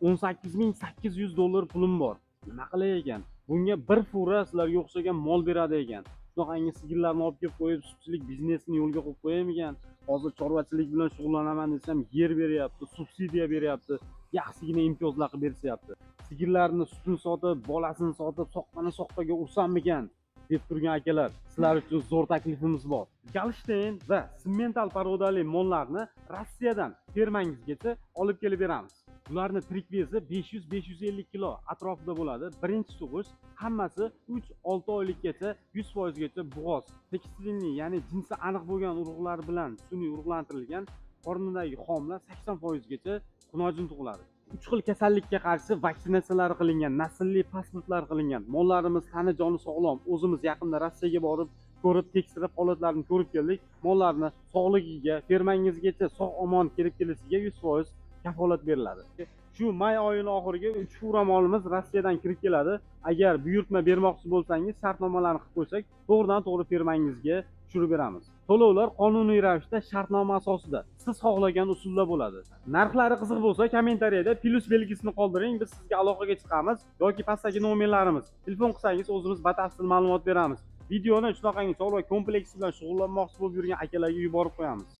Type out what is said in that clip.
18 800 dollar pulim bor, nima qilay ekan? Bunga bir фура sizlarga o'xshagan mol beradi ekan. Shunaqangi sigirlarni olib kelib qo'yib, sutchilik biznesini yo'lga qo'yib qo'yaymikan? Hozir chorvachilik bilan shug'ullanaman desam, yer beryapti, subsidiya beryapti, yaxshigina imtiyozlar qilib berishyapti. Sigirlarni sutini sotib, bolasini sotib, soqqani soqqaga ursammikan deb turgan akalar, sizlar uchun zo'r taklifimiz bor. Golshteyn va simmental порода li mollarni Rossiyadan fermangizgacha olib kelib beramiz. Bularni tirik вес i 500-550 kilo atrofida bo'ladi. Birinchi tug'ish, hammasi 3-6 oylikgacha 100 foizgacha bo'g'oz, tekstilniy, ya'ni jinsi aniq bo'lgan urug'lar bilan sun'iy urug'lantirilgan. Qornidagi xomlar 80 foizgacha kunojin tug'iladi. Uch xil kasallikka qarshi vaksinatsiyalar qilingan, naslli pasportlar qilingan. Mollarimiz tani joni sog'lom. O'zimiz yaqinda Rossiyaga borib, ko'rib, tekshirib, holatlarini ko'rib keldik. Mollarni sog'ligiga, fermangizgacha sog' omon kelib kelishiga 100% kafolat beriladi. Shu may oyini oxiriga uch фура molimiz Rossiyadan kirib keladi. Agar buyurtma bermoqchi bo'lsangiz, shartnomalarni qilib qo'ysak, to'g'ridan to'g'ri fermangizga tushirib beramiz. To'lovlar qonuniy ravishda, shartnoma asosida, siz xohlagan usulda bo'ladi. Narxlari qiziq bo'lsa, kommentariyada plyus belgisini qoldiring, biz sizga aloqaga chiqamiz yoki pastdagi nomerlarimiz telefon qilsangiz, o'zimiz batafsil ma'lumot beramiz. Videoni shunaqangi chorva kompleksi bilan shug'ullanmoqchi bo'lib yurgan akalarga yuborib qo'yamiz.